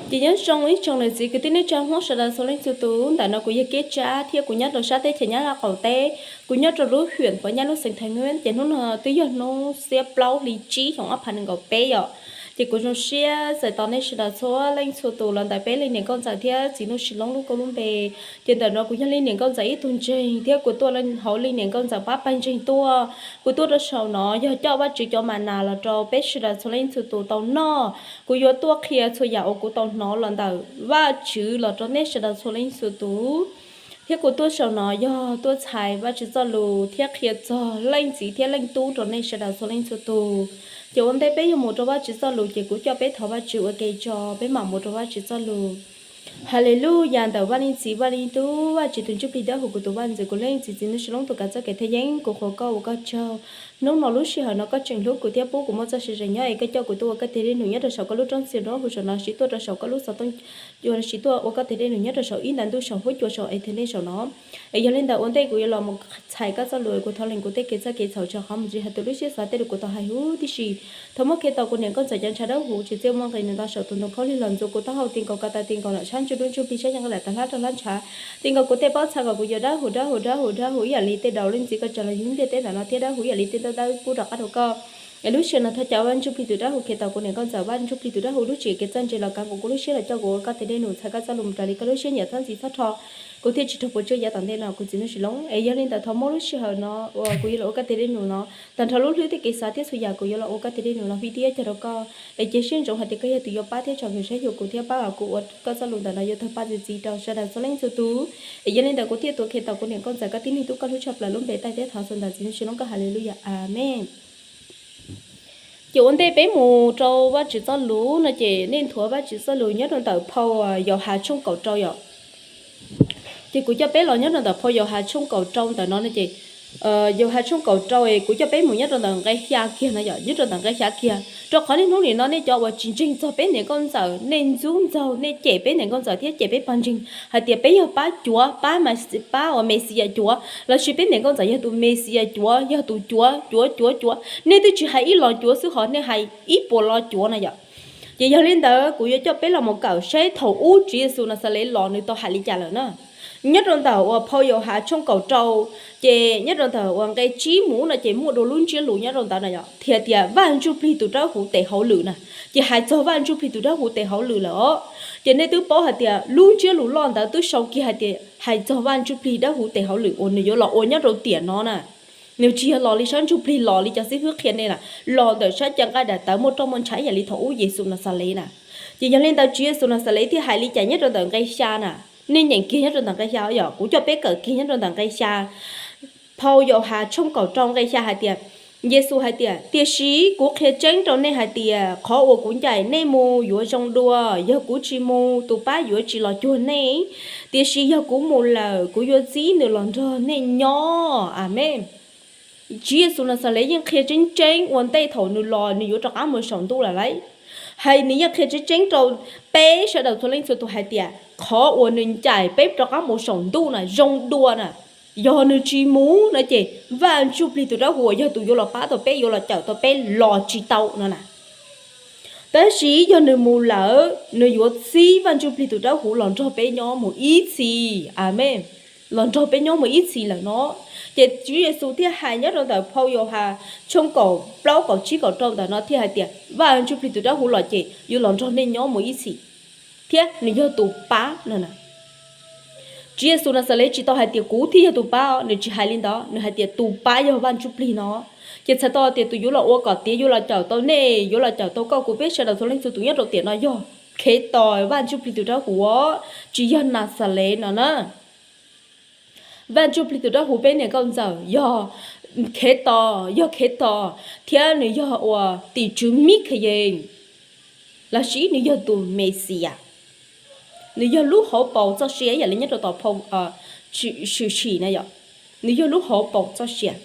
Ces nyob zoo ib tsoom niam txiv kwv tij neej tsa Hmoob sawv daws txhua leej txhua tus, ntawm no kuv yog Kev Tsab thiab kuv nyob rau sab teb chaws Nyab Laj qaum teb, kuv nyob rau lub huyện Phú Nhuận xeev Thái Nguyên, ces hnub no twb yog hnub xiab plaub hli tsib xyoo ob phav nees nkaum peb yom. Ces kuv zoo siab txais tos nej sawv daws txhua leej txhua tus los ntawm peb li niam nkauj ntxawm thiab txiv Nuj Sis Loob lub koj lub npe. Ces ntawm no kuv yog li niam nkauj ntxawm ib tug ntseeg thiab kuv tuaj hauv li niam nkauj ntxawm pab pawg ntseeg tuaj. Kuv tuaj rau saum no yog coj Vajtswv cov ma nas los rau peb sawv daws txhua leej txhua tus tau noj. Kuv yuav tuaj qhia txhua yam uas kuv tau hnov los ntawm Vajtswv los rau nej sawv daws txhua leej txhua tus. Thiab kuv tuaj saum no yog tuaj txhais Vajtswv txoj lus thiab qhia txog Leej Txiv thiab Leej Tub rau nej sawv daws txhua leej txhua tus. Ces ua ntej peb yuav mus rau Vajtswv txoj lus ces kuv coj peb thov Vajtswv ua ke tso peb mam mus rau Vajtswv txoj lus. Haleluyas ntawm Vaj Leej Txiv, Vaj Leej Tub, Vajtswv tus Ntsuj Plig dawb huv, kuv tus Vaj Ntxwv, kuv Leej Txiv, txiv Nuj Sis Loob tus kav txoj kev thaj yeeb, kuv qhuas koj ua koj tsaug. Hnub no lub sij hawm no koj tseem hlub kuv thiab pub kuv muaj txoj sia zeem nyob es koj coj kuv tuaj ua koj tes dej num nyob rau saum koj lub roob txiaj nraug huv saum no, siv tuaj rau saum koj lub xov tooj, siv tuaj ua koj tes dej num nyob rau saum ib nta ntuj saum huab cua saum internet saum no. Es yog li ntawd ua ntej kuv yuav los mus txhais koj txoj lus, kuv thov lees kuv tej kev txhawj kev txhaum tshwm qhov mus tsis hais tus lub siab xav tej lus kuv tau hais huv tib si. Thov muab qhia tau kuv niam nkauj ntxawm cov ntshav dawb huv tsis txiaj muaj nqis nws tau saum tus ntoo khaub lig los ntxuav kuv taub hau, ti nkaus ko taw, ti nkaus nram sab ntsuj dub ntsuj plig sab nqaij lam tawg hlab rau hlab ntshav, ti nkaus kuv tej pob txha kom kuv yuav dawb huv dawb huv dawb huv dawb huv ib yam li tej daus leej txiv koj tsa los yug ntiaj teb ntawm no thiab dawb huv ib yam li tej ntaub dawb pub rov qab rau koj. Es lub sij hawm no thov caw Vaj Ntsuj Plig tus dawb huv qhia tau kuv niam nkauj ntxawm Vaj Ntsuj Plig tus dawb huv lub tswv yim kev txawj ntse los kav nkaus kuv lub siab los coj kuv ua koj tes dej num txhais koj txoj lus mus raws li koj lub siab nyiam txhob ntxim txhob rho. Kuv thiaj tsis raug puas tsuaj yav tom ntej no kuv txiv Nuj Sis Loob. Es yog li ntawd thov muab lub sij hawm no uas kuv yuav los ua koj tes dej num no tag nrho lub hlwb thiab kev xav thiab txhua yam kuv yuav los ua koj tes dej num los fij tib cag rau koj. Es cia siab ntsoov hais tias koj yog tus yuav pab thiab tsom kwm saib xyuas kuv thiab pab kom kuv ua koj txoj lus ntawm no yuav tawg pab txi txiv rau sawv daws txhua leej txhua tus. Es yog li ntawd kuv thiaj tuav qhia tau kuv niam nkauj ntxawm koj tib neeg tub koj hlub tshaj plaws lub npe taij teb thov xav ntawm txiv Nuj Sis Loob koj haleluya amees. Ces ua ntej peb mus rau Vajtswv txoj lus no ces nej nthuav Vajtswv txoj lus nyob rau ntawm phau Yauhas tshooj kaum rau yom. Ces kuv coj peb los nyob rau ntawm phau Yauhas tshooj kaum rau ntawm no no ces Yauhas tshooj kaum rau es kuv coj peb mus nyob rau ntawm nqe xya kiag no yom, nyob rau ntawm nqe xya kiag. Rau qhov niaj hnub nim no nej cov uas tsis ntseeg txog peb niam nkauj ntxawm, nej ntxub ntxaug, nej cem peb niam nkauj ntxawm thiab cem peb pawg ntseeg hais tias peb yog pab cuav, pab, pab uas Mexiyas cuav, lossis peb niam nkauj ntxawm yog tus Mexiyas cuav, yog tus cuav cuav cuav cuav. Nej twb tsis hais ib los cuav xwb ho nej hais ib puas los cuav no yom. Ces yog li ntawd kuv yuav coj peb los mus kawm saib thaum ub Tswv Yexus Naxales los nws tau hais li cas lawm na. Nyob rau ntawm uas phau Yauhas tshooj kaum rau, ces nyob rau ntawm uas nqe tsib mus no ces muaj dua lub ntsiab lus nyob rau ntawd no yom, thiaj tias Vaj Ntsuj Plig tus dawb huv tes hauj lwm na. Ces hais txog Vaj Ntsuj Plig tus dawb huv tes hauj lwm lawm os. Ces nej twb paub hais tias lub ntsiab lus loj ntawd twb sau kiag hais tias hais txog Vaj Ntsuj Plig dawb huv tes hauj lwm uas nws yuav los ua nyob rau tiam no na. Nws tsis yog los li sab ntsuj plig los li cov xib fwb qhia nej na, los ntawm sab cev nqaij daim tawv muaj roj muaj ntsha ib yam li thaum ub Yexus Naxales na. Ces yog li ntawd Tswv Yexus Naxales thiaj hais li cas nyob rau ntawm nqe xya na. Nej nyeem kiag nyob rau ntawm nqe xya yom, kuv coj peb kawm kiag nyob rau ntawm nqe xya. Phau Yauhas tshooj kaum rau nqe xya hais tias, Yexus hais tias, tiam sis kuv qhia tseeb rau nej hais tias qhov uas kuv ncaim nej mus yuav zoo dua, yog kuv tsis mus tus pab yuav tsis los cuag nej, tiam sis yog kuv mus lawm kuv yuav txib nws los nrog nej nyob. Amees. Tswv Yexus Naxales yeej qhia tseeb tseeb ua ntej thaum nws los nws yuav rov qab mus saum ntuj lawm lauj. Hais nws yeej qhia tseeb tseeb rau peb sawv daws txhua leej txhua tus hais tias qhov uas nws ncaim peb rov qab mus saum ntuj na zoo dua na, yog nws tsis mus no ces Vaj Ntsuj Plig tus dawb huv uas yog tus yuav los pab tau peb, yuav los cawm tau peb los tsis tau no na. Tab sis yog nws mus lawm nws yuav txib Vaj Ntsuj Plig tus dawb huv los nrog peb nyob mus ib txhis. Amees. Los nrog peb nyob mus ib txhis lawm no. Ces Tswv Yexus thiaj hais nyob rau ntawm phau Yauhas tshooj kaum plaub kaum tsib kaum rau ntawm no thiaj hais tias Vaj Ntsuj Plig tus dawb huv los ces yuav los nrog nej nyob mus ib txhis thiab nws yog tus pab no na. Tswv Yexus Naxales tsis tau hais tias kuv thiaj yog tus pab, nws tsis hais li ntawd, nws hais tias tus pab yog Vaj Ntsuj Plig no. Ces txhais tau tias tus yuav los ua kom tiav, yuav los cawm tau nej, yuav los cawm tau koj kuv peb sawv daws txhua leej txhua tus nyob rau tiam no yog Khetos, Vaj Ntsuj Plig tus dawb huv, tsis yog Naxales no na. Vaj Ntsuj Plig tus dawb huv peb niam nkauj ntxawm yog Khetos, yog Khetos, thiab nws yog uas tim tswv Mikhayees, lossis nws yog tus Mexiyas. Nws yog lub hauv paus txoj sia ib yam li nyob rau tom phau Tshwm Sim na yom. Nws yog lub hauv paus txoj sia.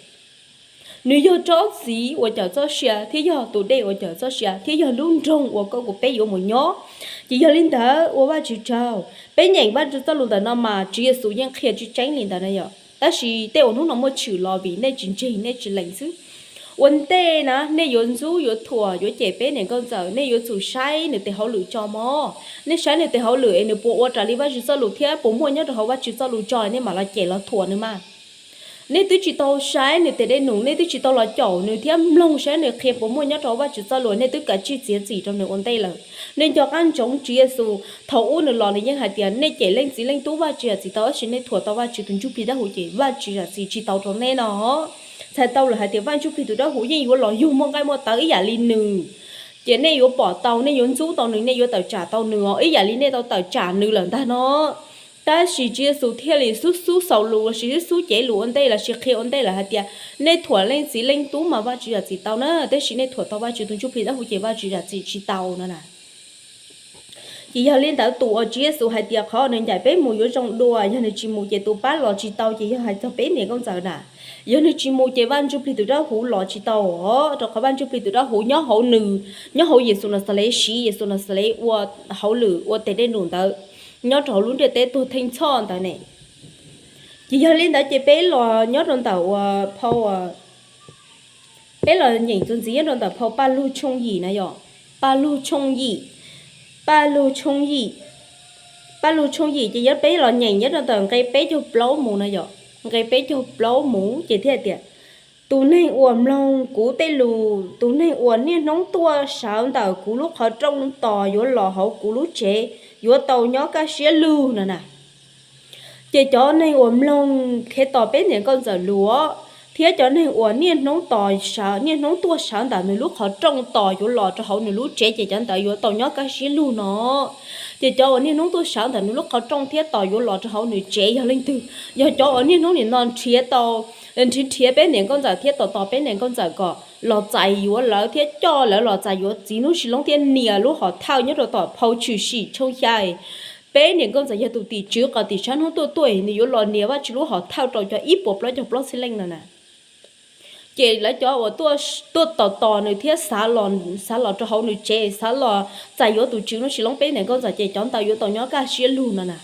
Nws yog tsob txiv uas cawm txoj sia thiab yog tus dej uas cawm txoj sia thiab yog lub nroog uas koj kuv peb yuav mus nyob. Ces yog li ntawd ua Vajtswv tsaug, peb nyeem Vajtswv txoj lus ntawm no mas Tswv Yexus yeej qhia tseeb tseeb li ntawd na yom. Tab sis tej uas hnub no muaj tshwm los vim nej tsis ntseeg nej tsis lees xwb. Ua ntej na nej yuav ntxub yuav thuam yuav cem peb niam nkauj ntxawm, nej yuav tsum saib nws tes hauj lwm tso mog. Nej saib nws tes hauj lwm es nws puas ua raws li Vajtswv txoj lus thiab puas muaj nyob rau hauv Vajtswv txoj lus tso nej mam los cem los thuam nws mas. Nej twb tsis tau saib nws tes dej num, nej twb tsis tau los caum nws thiab mloog saib nws qhia puas muaj nyob rau Vajtswv txoj lus, nej twb kav tsij txiav txim rau nws ua ntej lawm. Nej nco qab ntsoov Tswv Yexus thaum ub nws los nws yeej hais tias nej cem leej txiv leej tub Vajtswv zam txim tau, tab sis nej thuam tau Vajtswv tus Ntsuj Plig Dawb Huv ces Vajtswv zam txim tsis tau rau nej no. Txhais tau lawm hais tias Vaj Ntsuj Plig tus Dawb Huv yeej yuav los yug muaj nqaij muaj tawv ib yam li nws, ces nej yuav pom tau, nej yuav ntxub tau nws, nej yuav tawm tsam tau nws os ib yam li nej tau tawm tsam nws lawm ntag no. Tab sis Tswv Yexus thiaj li xub xub xaus lus lossis xub xub cev lus ua ntej lossis qhia ua ntej lawm hais tias nej thuam leej txiv leej tub mas Vajtswv zam txim tau na, tab sis nej thuam tau Vajtswv tus Ntsuj Plig Dawb Huv ces Vajtswv zam txim tsis tau no na. Ces yog li ntawd tus uas Tswv Yexus hais tias qhov nws ncaim peb mus yuav zoo dua, yog nws tsis mus ces tus pab los tsis tau, ces yog hais txog peb niam nkauj ntxawm na. Yog nws tsis mus ces Vaj Ntsuj Plig tus Dawb Huv los tsis tau os, rau qhov Vaj Ntsuj Plig tus Dawb Huv nyob hauv nws, nyob hauv Yexus Naxales, siv Yexus Naxales ua hauj lwm ua tes dej num ntawd nyob rau hauv lub ntiaj teb tuag theej txhoj ntawd ne. Ces yog li ntawd ces peb los nyob rau ntawm uas phau, peb los nyeem txuas ntxiv nyob rau ntawm phau Paj Lug tshooj yim na yom. Paj Lug tshooj yim, Paj Lug tshooj yim, Paj Lug tshooj yim ces yog peb los nyeem nyob rau ntawm nqe peb caug plaub mus na yom. Nqe peb caug plaub mus ces thiaj tias, tus neeg uas mloog kuv tej lus, tus neeg uas niaj hnub tuaj sawv ntawm kuv lub qhov rooj tos yuav los hauv kuv lub tsev yuav tau nyob kaj siab lug no na. Ces cov neeg uas mloog Khetos peb niam nkauj ntxawm lus thiab cov neeg uas niaj hnub tos sawv, niaj hnub tuaj sawv ntawm nws lub qhov rooj tos yuav los rau hauv nws lub tsev ces cov ntawd yuav tau nyob kaj siab lug no. Ces cov uas niaj hnub tuaj sawv ntawm nws lub qhov rooj thiab tos yuav los rau hauv nws tsev yog leej twg? Yog cov uas niaj hnub nim no nrhiav tau, nrhiav nrhiav peb niam nkauj ntxawm thiab tos tos peb niam nkauj ntxawm kom los txais yuav lawv thiab coj lawv los txais yuav txiv hnub sis loob thiab nias lub hom thawj nyob rau tom phau Tshwm Sim tshooj xya. Peb niam nkauj ntxawm yog tus tim tswv qhov tim tshav hnub tuaj tuaj, nws yuav los nias Vajtswv lub hom thawj rau cov ib puas plaub caug plaub txhiab leej no na. Ces lawv cov uas tuaj tos tos nws thiab xav los rau hauv nws tsev, xav los txais yuav tus tswv hnub sis loob peb niam nkauj ntxawm ces cov ntawd yuav tau nyob kaj siab lug no na.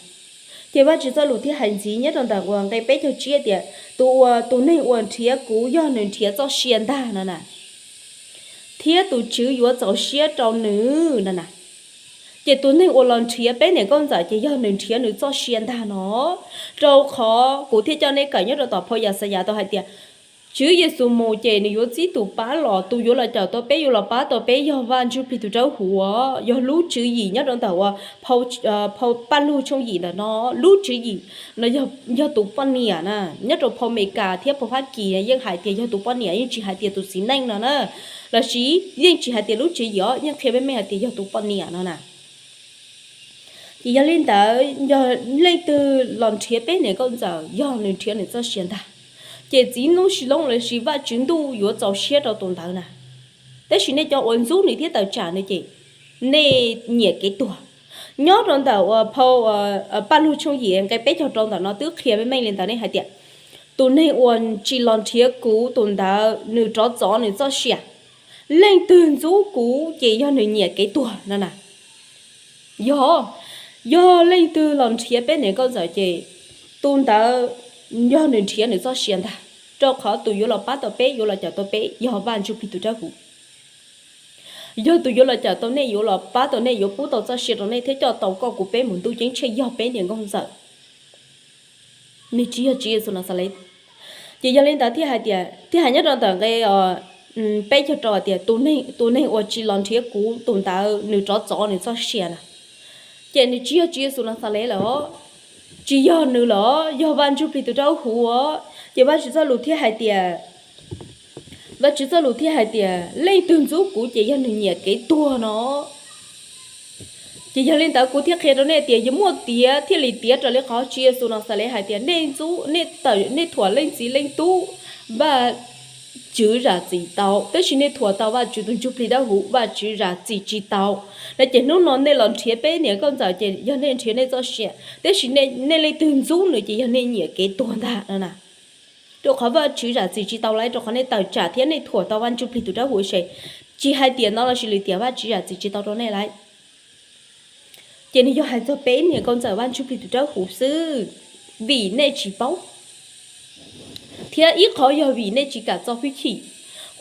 Ces Vajtswv txoj lus thiaj hais ntxiv nyob rau ntawm uas nqe peb caug tsib tias, tus uas, tus neeg uas nrhiav kuv yog nws nrhiav txoj sia ntag no na, thiab tus tswv yuav txaus siab rau nws no na. Ces tus neeg uas los nrhiav peb niam nkauj ntxawm ces yog nws nrhiav nws txoj sia ntag no, rau qhov kuv thiaj coj nej kawm nyob rau tom phau Yaxayas tau hais tias, Tswv Yexus mus ces nws yuav txib tus pab los, tus yuav los cawm tau peb, yuav los pab tau peb yog Vaj Ntsuj Plig tus Dawb Huv, yog lub tswv yim nyob rau ntawm uas phau Paj Lug tshooj yim ntawm no, lub tswv yim no yog tus poj niam na. Nyob rau phau Amelikas thiab phau Fab Kis yeej hais tias yog tus poj niam, yeej tsis hais tias tus txiv neej no na, lossis yeej tsis hais tias lub tswv yim os, yeej qhia meej meej hais tias yog tus poj niam no na. Ces yog li ntawd, yog leej twg los nrhiav peb niam nkauj ntxawm, yog nws nrhiav nws txoj sia ntag, ces txiv hnub sis loob lossis Vajtswv ntuj yuav txaus siab rau tus ntawd na. Tab sis nej cov uas ntxub nws thiab tawm tsam nws ces nej nyiam kev tuag. Nyob rau ntawm uas phau Paj Lug tshooj yim nqe peb caug rau ntawm no twb qhia meej meej li ntawd, nej hais tias, tus neeg uas tsis los nrhiav kuv, tus ntawd nws rov txov nws txoj sia. Leej twg ntxub kuv ces yog nws nyiam kev tuag no na. Yog, yog leej twg los nrhiav peb niam nkauj ntxawm ces tus ntawd yog nws nrhiav nws txoj sia ntag, rau qhov tus yuav los pab tau peb, yuav los cawm tau peb yog Vaj Ntsuj Plig tus Dawb Huv. Yog tus yuav los cawm tau nej, yuav los pab tau nej, yuav pub tau txoj sia rau nej thiab coj tau koj kuv peb mus ntuj ceeb tsheej yog peb niam nkauj ntxawm, nws tsis yog Tswv Yexus Naxales. Ces yog li ntawd thiaj hais tias, thiaj hais nyob rau ntawm nqe peb caug rau hais tias, tus neeg uas tsis los nrhiav kuv, tus ntawd nws rov txov nws txoj sia na. Ces nws tsis yog Tswv Yexus Naxales lawm, tsis yog nws lawm, yog Vaj Ntsuj Plig tus Dawb Huv. Ces Vajtswv txoj lus thiaj hais tias, Vajtswv txoj lus thiaj hais tias, leej twg ntxub kuv ces yog nws nyiam kev tuag no. Ces yog li ntawd kuv thiaj qhia rau nej tias, yog muaj tiav thiaj li tiav raws li qhov Tswv Yexus Naxales hais tias, nej ntxub, nej thuam leej txiv leej tub, Vajtswv zam txim tau, tab sis nej thuam tau Vajtswv tus Ntsuj Plig Dawb Huv, Vajtswv zam txim tsis tau. No ces hnub no nej los nrhiav peb niam nkauj ntxawm ces yog nej nrhiav nej txoj sia, tab sis nej leej twg ntxub nws ces yog nej nyiam kev tuag ntag no na. Rau qhov Vajtswv zam txim tsis tau lawm, rau qhov nej tawm tsam thiab nej thuam tau Vaj Ntsuj Plig tus Dawb Huv es, tsis hais tiam no los sis lwm tiam Vajtswv zam txim tsis tau rau nej lawm. Ces nws yog hais txog peb niam nkauj ntxawm Vaj Ntsuj Plig tus Dawb Huv xwb, vim nej tsis paub, thiab ib qhov yog vim nej tsis kam txo hwj chim.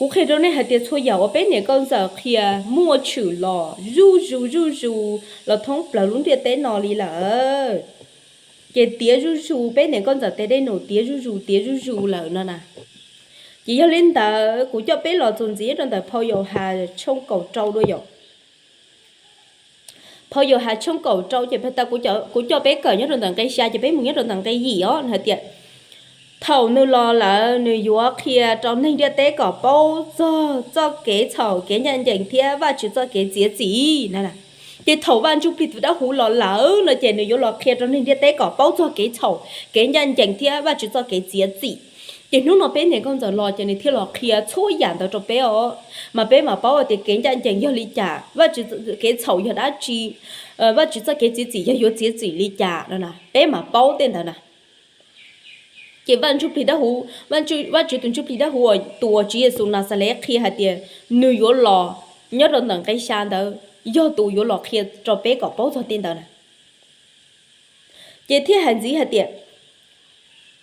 Kuv qhia rau nej hais tias txhua yam uas peb niam nkauj ntxawm qhia muaj tshwm los zuj zus zuj zus los thoob plaws lub ntiaj teb no li lawm. Ces tiav zuj zus, peb niam nkauj ntxawm tes dej num tiav zuj zus tiav zuj zus lawm no na. Ces yog li ntawd kuv coj peb los txuas ntxiv nyob rau ntawm phau Yauhas tshooj kaum rau dua yom. Phau Yauhas tshooj kaum rau ces pag ta kuv coj peb kawm nyob rau ntawm nqe xya ces peb mus nyob rau ntawm nqe yim os, hais tias thaum nws los lawm nws yuav qhia rau neeg ntiaj teb kom paub txog txoj kev txhaum kev ncaj ncees thiab Vajtswv txoj kev txiav txim na. Ces thaum Vaj Ntsujplig tus Dawb Huv los lawm no ces nws yuav los qhia rau neeg ntiaj teb kom paub txog kev txhaum kev ncaj ncees thiab Vajtswv txoj kev txiav txim. Ces hnub no peb niam nkauj ntxawm los ces nws thiaj los qhia txhua yam ntawd rau peb os, mas peb mam paub tias kev ncaj ncees yog li cas, Vajtswv kev txhaum yog dab tsi, Vajtswv txoj kev txiav txim yog yuav txiav txim li cas no na, peb mam paub tej ntawd na. Ces Vaj Ntsujplig Dawb Huv, Vajtswv tus Ntsujplig Dawb Huv uas tus uas Tswv Yexus Naxales qhia hais tias nws yuav los nyob rau ntawm nqe xya ntawd yog tus yuav los qhia rau peb kom paub txog tej ntawd na. Ces thiaj hais ntxiv hais tias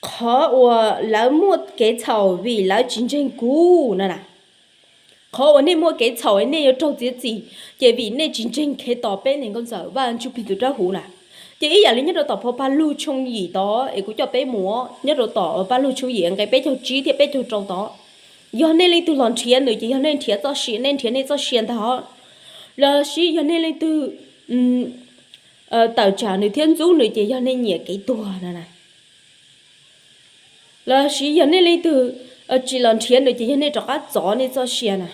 qhov uas lawv muaj kev txhaum vim lawv tsis ntseeg kuv na na. Qhov uas nej muaj kev txhaum nej yuav raug txiav txim ces vim nej tsis ntseeg Khetos peb niam nkauj ntxawm Vaj Ntsujplig tus Dawb Huv na. Ces ib yam li nyob rau tom phau Pajlug tshooj yim tod es kuv coj peb mus nyob rau tom Pajlug tshooj yim nqe peb caug tsib thiab peb caug rau tod. Yog nej leej twg los nrhiav nws ces yog nej nrhiav txoj sia, nej nrhiav nej txoj sia ntag. Los sis yog nej leej twg tawm tsam nws thiab ntxub nws ces yog nej nyiam kev tuag na. Los sis yog nej leej twg tsis los nrhiav nws ces yog nej rov qab txov nej txoj sia na.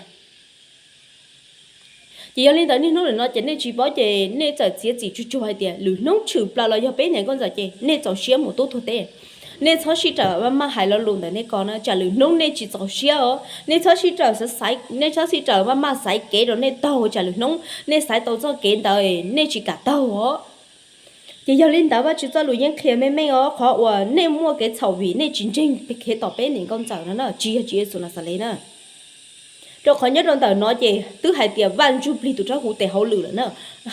Ces yog li ntawd niaj hnub no ces nej tsis paub ces nej txawm txiav txim tsuj tsuag hais tias lwm hnub tshwm plaws los yog peb niam nkauj ntxawm ces nej txaus siab mus tub tuag teb. Nej txhob sib raws maj hais lo lus ntawm nej ko na, tsam lwm hnub nej tsis txaus siab os. Nej txhob sib raws, nej txhob sib raws maj maj xaiv kev rau nej taug, tsam lwm hnub nej xaiv tau txoj kev ntawd nej tsis kam taug os. Ces yog li ntawd Vajtswv txoj lus yeej qhia meej meej os, qhov uas nej muaj kev txhaum vim nej tsis ntseeg Khetos peb niam nkauj ntxawm no na, tsis yog Tswv Yexus Naxales na. Rau qhov nyob rau ntawm no ces twb hais tias Vaj Ntsujplig tus Dawb Huv tes hauj lwm lawm na,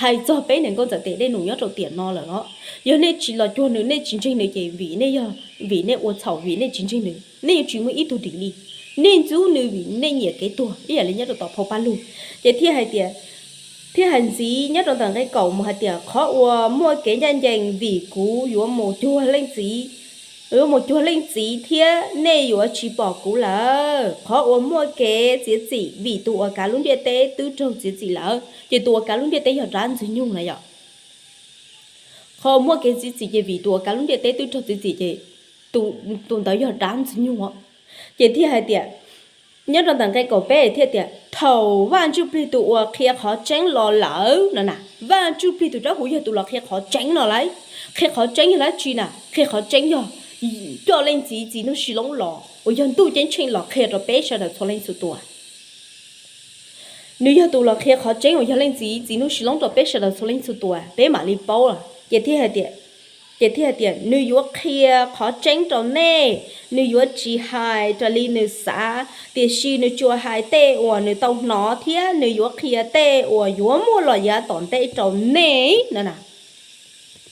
hais txog peb niam nkauj ntxawm tes dej num nyob rau tiam no lawm os. Yog nej tsis los cuag nws, nej tsis ntseeg nws ces vim nej yog, vim nej ua txhaum vim nej tsis ntseeg nws, nej yuav tsis muaj ib tug dim li. Nej ntxub nws vim nej nyiam kev tuag ib yam li nyob rau tom phau Pajlug. Ces thiaj hais tias, thiaj hais ntxiv nyob rau ntawm nqe kaum mus hais tias qhov uas muaj kev ncaj ncees vim kuv yuav mus cuag leej txiv, yuav mus cuag leej txiv thiab nej yuav tsis pom kuv lawm. Qhov uas muaj kev txiav txim vim tus uas kav lub ntiaj teb twb raug txiav txim lawm. Ces tus uas kav lub ntiaj teb yog dab Ntxwg Nyoog na yom. Qhov uas muaj kev txiav txim ces vim tus uas kav lub ntiaj teb twb raug txiav txim ces tus ntawd yog dab Ntxwg Nyoog os. Ces thiaj hais tias, nyob rau ntawm nqe kaum peb thiaj tias thaum Vaj Ntsujplig tus uas qhia qhov tseeb los lawm no na, Vaj Ntsujplig tus Dawb Huv yog tus los qhia qhov tseeb no lauj. Qhia qhov tseeb yog dab tsi na? Qhia qhov tseeb yog coj Leej Txiv Txiv Ntuj Sis Loob los uas yog Ntuj Ceeb Tsheej los qhia rau peb sawv daws txhua leej txhua tus. Nws yog tus los qhia qhov tseeb uas yog Leej Txiv Txiv Ntuj Sis Loob rau peb sawv daws txhua leej txhua tus, peb mam li paub. Ces thiaj hais tias, ces thiaj hais tias nws yuav qhia qhov tseeb rau nej, nws yuav tsis hais raws li nws xav, tiam sis nws tsuas hais tej uas nws tau hnov thiab nws yuav qhia tej uas yuav muaj los yav tom ntej rau nej no na.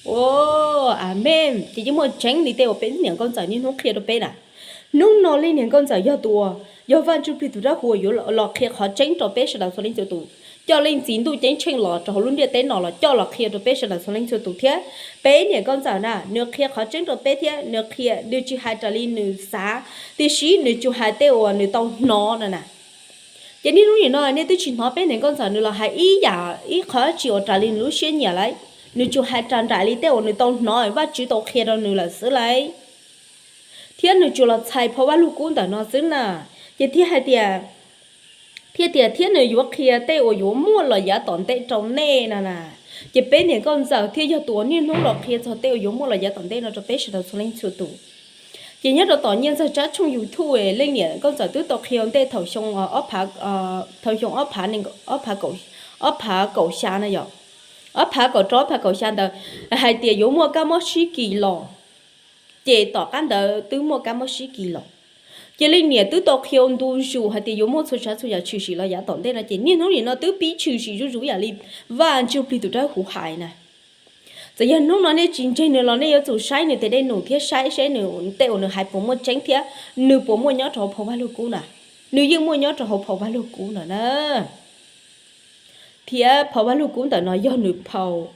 Amees. Ces yeej muaj tseeb li tej uas peb niam nkauj ntxawm niaj hnub qhia rau peb na. Hnub no leej niam nkauj ntxawm yog tus uas yog Vaj Ntsujplig tus Dawb Huv yuav los qhia qhov tseeb rau peb sawv daws txhua leej txhua tus, coj Leej Txiv Ntuj Ceeb Tsheej los rau hauv lub ntiaj teb no los coj los qhia rau peb sawv daws txhua leej txhua tus thiab. Peb niam nkauj ntxawm na, nws qhia qhov tseeb rau peb thiab nws qhia, nws tsis hais raws li nws xav, tiam sis nws tsuas hais tej uas nws tau hnov no na. Ces niaj hnub nim no nej twb tsis hnov peb niam nkauj ntxawm nws los hais ib yam ib qho dab tsi uas raws li nws lub siab nyiam lauj. Nws tsuas hais raws nraim li tej uas nws tau hnov Vajtswv tau qhia rau nws lawm xwb lauj. Thiab nws tsuas los txhais phau Vajluskub ntawm no xwb na. Ces thiaj hais tias, thiaj tias thiab nws yuav qhia tej uas yuav muaj los yav tom ntej rau nej no na. Ces peb niam nkauj ntxawm thiaj yog tus uas niaj hnub los qhia txog tej uas yuav muaj los yav tom ntej no rau peb sawv daws txhua leej txhua tus. Ces nyob rau tom Nyiaj Ntxawg Tsab tshooj YouTube leej niam nkauj ntxawm twb tau qhia ua ntej thaum xyoo ob phav, thaum xyoo ob phav, ob phav kaum, ob phav kaum xya na yom, ob phav kaum rau ob phav kaum xya ntawd, hais tias yuav muaj kab mob sib kis los. Ces tom qab ntawd twb muaj kab mob sib kis los. Ces leej niam twb tau qhia ntu zus hais tias yuav muaj txhua tsav txhua yam tshwm sim los yav tom ntej no ces niaj hnub nim no twb pib tshwm sim zuj zus yam li Vaj Ntsujplig tus Dawb Huv hais na. Txawm yog hnub no nej tsis ntseeg nws los nej yuav tsum saib nws tes dej num thiab saib saib nws tej uas nws hais puas muaj tseeb thiab nws puas muaj nyob rau phau Vajluskub na. Nws yeej muaj nyob rau hauv phau Vaj Lug Kub ntawm na, thiab phau Vaj Lug Kub ntawm no yog nws phau.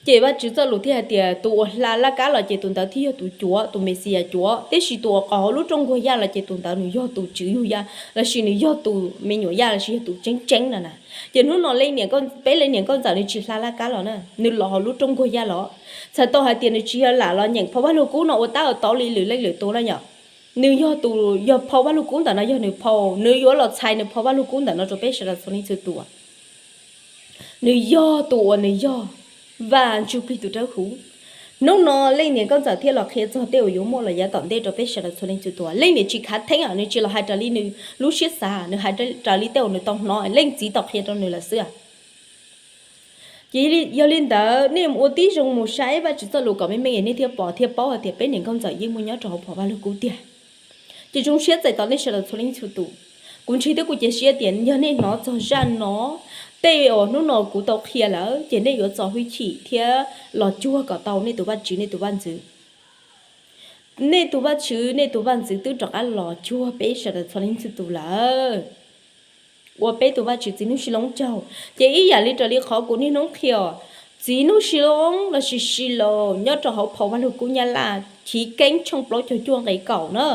Ces Vajtswv txoj lus thiaj hais tias tus uas hla laj kab los ces tus ntawd thiaj yog tus cuav, tus Mexiyas cuav, tiam sis tus uas qhov hauv lub rooj nkuaj yaj los ces tus ntawd nws yog tus tswv yug yaj lossis nws yog tus me nyuam yaj lossis yog tus tseeb tseeb no na. Ces hnub no leej niam, peb leej niam nkauj ntxawm nws tsis hla laj kab los na, nws los hauv lub rooj nkuaj yaj los. Txhais tau hais tias nws tsis yog lam los nyeem phau Vaj Lug Kub no ua tab ua tau li lwm leej lwm tus na yom. Nws yog tus, yog phau Vaj Lug Kub ntawm no yog nws phau, nws yuav los txhais nws phau Vaj Lug Kub ntawm no rau peb sawv daws txhua leej txhua tus. Nws yog tus uas nws yog Vaj Ntsuj Plig tus dawb huv. Hnub no leej niam nkauj ntxawm thiaj los qhia txog tej uas yuav muaj los yav tom ntej rau peb sawv daws txhua leej txhua tus. Leej niam tsis khav theeb, nws tsis los hais raws li nws lub siab xav, nws hais raws li tej uas nws tau hnov, leej txiv tau qhia rau nws lawm xwb. Ces yog li ntawd nej mus ua tib zoo mus saib Vajtswv txoj lus kom meej meej nej thiaj pom thiaj paub hais tias peb niam nkauj ntxawm yeej muaj nyob rau hauv phau Vaj Lug Kub tiag. Ces zoo siab txais tos nej sawv daws txhua leej txhua tus. Kuv ntshai thiab kuv cia siab tias yog nej hnov txog zaj no, tej uas hnub no kuv tau qhia lawm ces nej yuav txo hwj chim thiab los cuag kom tau nej tus Vajtswv, nej tus vaj ntxwv. Nej tus Vajtswv, nej tus vaj ntxwv twb rov qab los cuag peb sawv daws txhua leej txhua tus lawm. Ua peb tus Vajtswv txiv Nuj Sis Loob tsaug. Ces ib yam li raws li qhov kuv niaj hnub qhia, txiv Nuj Sis Loob lossis Sis Laus nyob rau hauv phau Vaj Lug Kub Nyab Laj Chiv Keeb tshooj plaub caug cuaj nqe kaum na,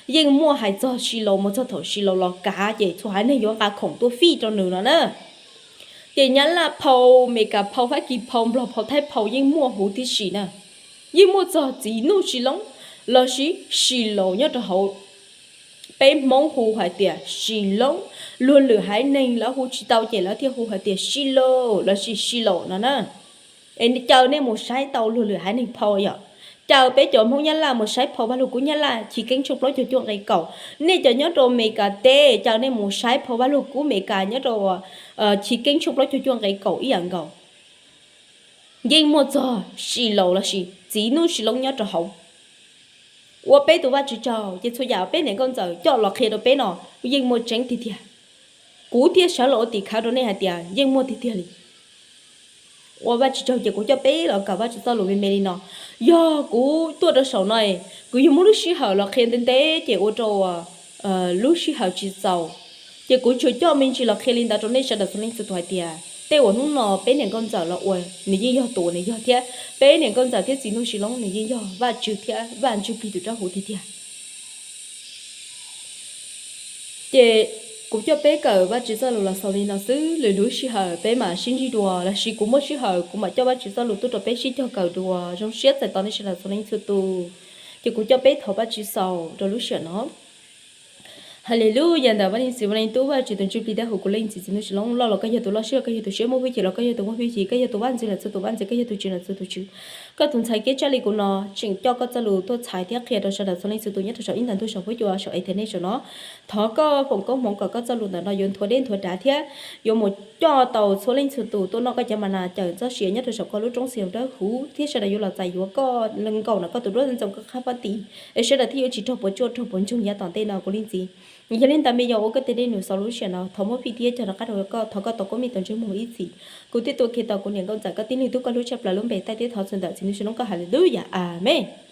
yeej muaj hais txog Sis Laus mus txog thaum Sis Laus los kav ces txhua haiv neeg yuav nqa khoom tuaj fij rau nws no na. Ces Nyab Laj phau, Meskas phau, Fab Kis phau, Nplog phau, Thaib phau yeej muaj huv tib si na. Yeej muaj txog txiv Nuj Sis Loob lossis Sis Laus nyob rau hauv. Peb Hmoob hu hais tias Sis Loob, luag lwm haiv neeg lawv hu tsis tau ces lawv thiaj hu hais tias Sis Laus lossis Sis Laus no na. Es caw nej mus saib tau luag lwm haiv neeg phau yom. Caw peb cov Hmoob Nyab Laj mus saib phau Vaj Lug Kub Nyab Laj Chiv Keeb tshooj plaub caug cuaj nqe kaum. Nej cov nyob rau Meskas teb, caw nej mus saib phau Vaj Lug Kub Meskas nyob rau Chiv Keeb tshooj plaub caug cuaj nqe kaum ib yam nkaus. Yeej muaj txog Sis Laus lossis txiv Nuj Sis Loob nyob rau hauv. Ua peb tus Vajtswv tsaug, ces txhua yam peb niam nkauj ntxawm coj los qhia rau peb no yeej muaj tseeb tiag tiag. Kuv thiaj sawv los ua tim khawv rau nej hais tias yeej muaj tiag tiag li. Ua Vajtswv tsaug, ces kuv coj peb los kawm Vajtswv txoj lus me me li no. Yog kuv tuaj rau saum no, kuv yuav muab lub sij hawm los qhia ntev ntev ces ua rau lub sij hawm tsis txaus. Ces kuv tsuas coj me ntsis los qhia li ntawd rau nej sawv daws txhua leej txhua tus hais tias tej uas hnub no peb niam nkauj ntxawm los ua, nws yeej yog tus uas nws yog thiab. Peb niam nkauj ntxawm thiab txiv Nuj Sis Loob nws yeej yog Vajtswv thiab Vaj Ntsuj Plig tus dawb huv tiag tiag. Ces kuv coj peb kawm Vajtswv txoj lus los xaus li no xwb, lwm lub sij hawm peb mam sib ntsib dua lossis kuv muaj sij hawm kuv mam coj Vajtswv txoj lus tuaj rau peb sib cog kawm dua. Zoo siab txais tos nej sawv daws txhua leej txhua tus. Ces kuv coj peb thov Vajtswv xaus rau lub sij hawm no. Haleluyas, ntawm Vaj Leej Txiv, Vaj Leej Tub, Vajtswv tus Ntsuj Plig dawb huv, kuv Leej Txiv txiv Nuj Sis Loob, loj los koj yog tus loj, siab los koj yog tus siab, muaj hwj chim los koj yog tus muaj hwj chim, koj yog tus Vaj Ntxwv los txhua tus Vaj Ntxwv, koj yog tus Tswv los txhua tus Tswv. Koj tus ntxhais kev tsa li kuv no tseem coj koj txoj lus tuaj txhais thiab qhia rau sawv daws txhua leej txhua tus nyob rau saum ib ntag ntug saum huab cua saum internet saum no. Thov koj foom koob hmoov kom koj txoj lus ntawm no yuav nthuav dej nthuav dav thiab yuav mus coj tau txhua leej txhua tus tuaj noj koj cov ma nas cawm txoj sia nyob rau saum koj lub roob Xi Loos dawb huv thiab sawv daws yuav los txais yuav koj nkaum no koj tus duab ntxoo koj qab pob tis, es sawv daws thiaj yuav tsis raug puas tsuaj raug puas ntsoog yav tom ntej no kuv Leej Txiv. Yog li ntawd me yog ua koj tej dej num xaus lub sij hawm no, thov muab fij thiab cog rov qab rau koj, thov koj tau koob meej tau ntsej muag ib txhis. Kuv twb tuaj khi tau kuv niam nkauj ntxawm koj tib neeg tub koj hlub tshaj plaws lub npe taij teb thov txhua ntawm txiv Nuj Sis Loob koj. Haleluyas, amees.